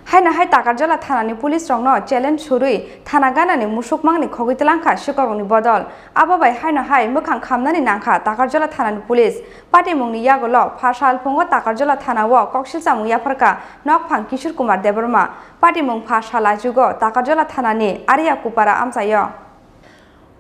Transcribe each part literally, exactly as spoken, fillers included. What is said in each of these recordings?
Haino hai Takarjala thanani police rokno challenge surwi thana ganani musuk mangni khogwi twlangkha sikokrokni bodol. Abo bai haino hai mwkhang khamnani nangkha Takarjala thanani police. Patimungni yagulo pha salphungo Takarjala thanao koksil chamung yapharkha nokphang Kishore Kumar Debbarma. Patimung pha sal aichugo Takarjala thanani Ariya Kupara amchaio.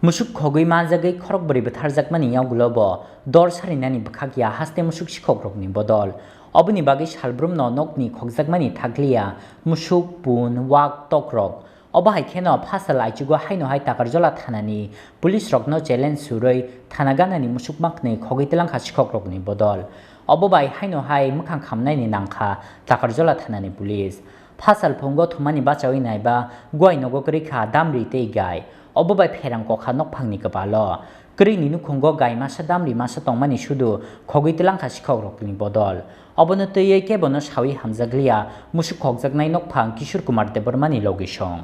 Musuk khogwi manjagwi khorokbrwi bwtharjakmani yagulo bo dor sarinani bwkhak ya haste musuk sikhokrokni bodol. Oboni bagwi salbrumno nokni khokjakmani thakliya musuk, pun, wak, tokrok. Obo hai kheno phasal aichugo haino hai Takarjala thanani police rokno challenge surwi thana ganani musuk maknwi khogwi twlangkha sikhokrokni bodol. Obo bai haino hai mwkhang khamnaini nangkha Takarjala thanani police. Phasal phungo thumani bachawi naiba guai nogo kwrwi kha damri tei gai. Obo bai pherang kokha nokphangni kwpalo. Kwrwini nukhungo gai masa damri masa tongmani sudu khogwi twlangkha sikhokrokni bodol. Obono twiwi kebono sawi hamjakliya musuk khokjaknai nokphang Kishore Kumar Debbarmani logisong.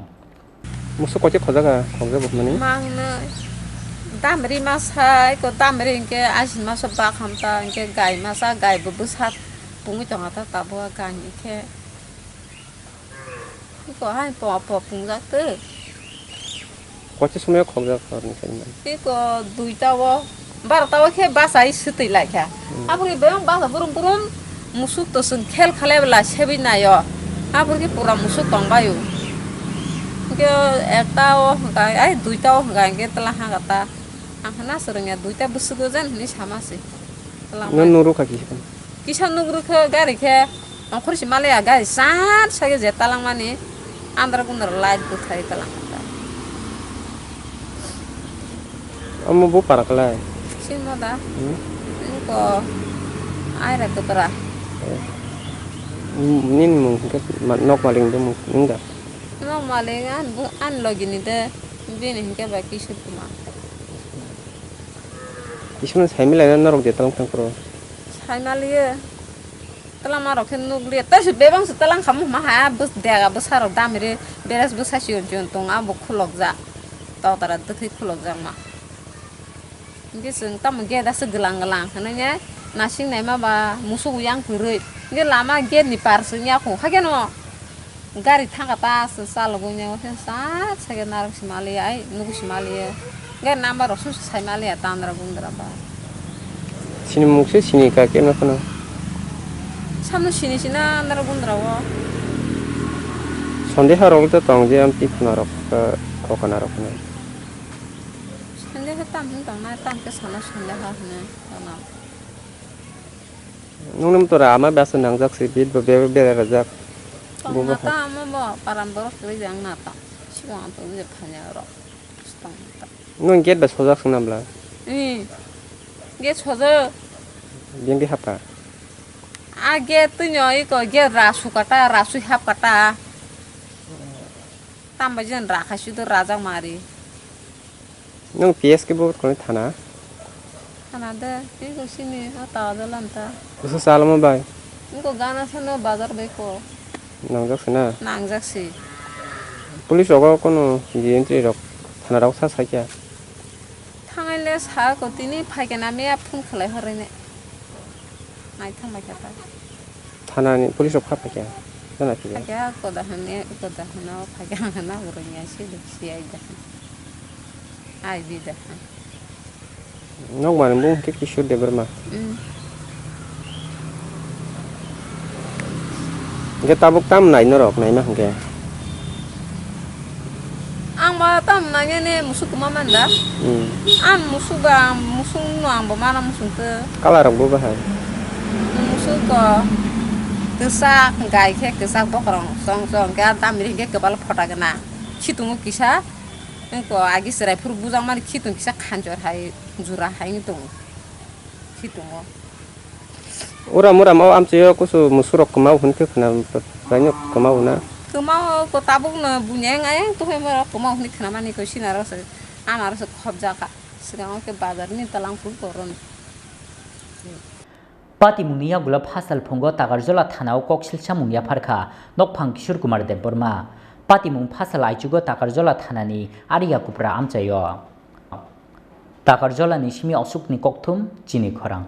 Musuk koche khojak a, khokjak bo hwnmani. Mangnwi. Damri masa, eko damri hinkhe asin masa bak hamta, hinkhe gai masa, gai bo bwsa pungwi tongkha ta tabuk a gai hinkhe. Eko hai po po pungjak twi. Koche somoyo khokjak horni saimani. Eko duita o. Barota o khe bachai swtwi lai kha. Hmm. Aboni bebak basa burum burum musuk to chwng khel khalai bwla sebwi naio. Aboni khe pura musuk tong bai o. Hinkhe ekta o hwnkha, ai duita o hwnkha hinkhe twla ha kha ta. Ang khe na swrwngya duita bwswk o jen hinwi sama se. Twla no mai. Nuru kha kisa. Kisa nugru khe gari khe. Nongkhor si maliya gari chat sage je talangmani andra gundra light bwthai talangkha. Omo bo para kalai. Simo da. Hmm? Niko aira kwpra. Eh. Nini mung hwnkhe ma-, nok malik ni mung nung da? Nok malik an bo, an logi ni de bini hwnkhe ba Kishore Kumar. Kishore sai milai na norok de talang tang pro. Sai maliye. Twlangmarok khe nukliya, tei se bebak se twlang kha, mohma ha bwsa dega bwsarok damri beres bwsa siyon siyon tongo, abo khulokjak, totara twthwi khulokjakma. Hinkhe chwng tamo gate aswk gwlang gwlang hwnwi nasing naima ba musuk yang kwrwi, hinkhe lama gate ni par se wngya kho, haikhe no. Gari thangkha ta se chalogwi nw, sat sake narwk se maliya, ai nugwi se maliya. Gari number rok sung se sai maliya ta andra gundra ba. Sini mung se sini ka khe no phano. Samno sini sina andra gundra o. Sondeha rok to tong je am ti khuna rok, eh, khokana rok no. Sondeha tam hin tong na tam ke sana sondeha hne tong na. Nungni motora ama basa nangjak se, bit bo be-, bera rajak. Tongna ta amo bo param borok kwrwi jang na ta. Sibo ang tong je phanya rok. Tong ta. Nung gate ba sojak sung nabla? Ee. Gate sojak. Biyang di hapka? A gate twi no iko gate ra sukata, ra sui hapkata. Tamba jen ra khai sudo rajak mari. Nung P S khe bo kono thana? Thana de, tei ko sini o tawa dolan ta. Kusa salamo bai? Nung ko gana sano bazar bai ko. Nangjak sina? Nangjak si. Police rogo kono entry rok thana rok sa sakya? Thangai le sa ko tini phaikhe na meya phone khlai horene. Naithang bai kha ta. Thanani police rok kha phaikha, jana phiya. Phaikha, koda hwnwi, koda hwno phaikha hwnna borokni asi de, si ai da. Ai bi da. Nokmani bung khe Kishore Debbarma. Mm. Hingke tabuk tam nai norok naima hingke? Ang ba tam nangya ne musuk kwma man da. Hmm. Ang musuk ba, ang musuk no ang bo mana musuk te. Kala rok bo bahai? Musuk ko kwchak, gai khe kwchak bokorong chong chong khe, a damri hingke kwbal phota gana. Khitungo kisa, wngko agi chwrai phuru bujak mani khitung kisa khanchor hai jura hai wng tongo. Khitungo. Ura mura mau amchaio kusu musurok kwmao hwn khe khna, baino kwmao na. Kwmao ko tabuk no bunya ayang ayang tukhai borok kwmao hwnwi khna mani ko sinaro se ama ro se khobjak kha. Swkang o khe bazar ni talang phuru borok ni. Patimung ni yagulo phasal phungo Takarjola thana o kok silsa mung yaphar kha nokphang Kishore Kumar Debbarma. Patimung phasal aichugo Takarjola thana ni Ariya Kupra amchaio. Takarjola ni simi osuk ni kokthum chini khorang.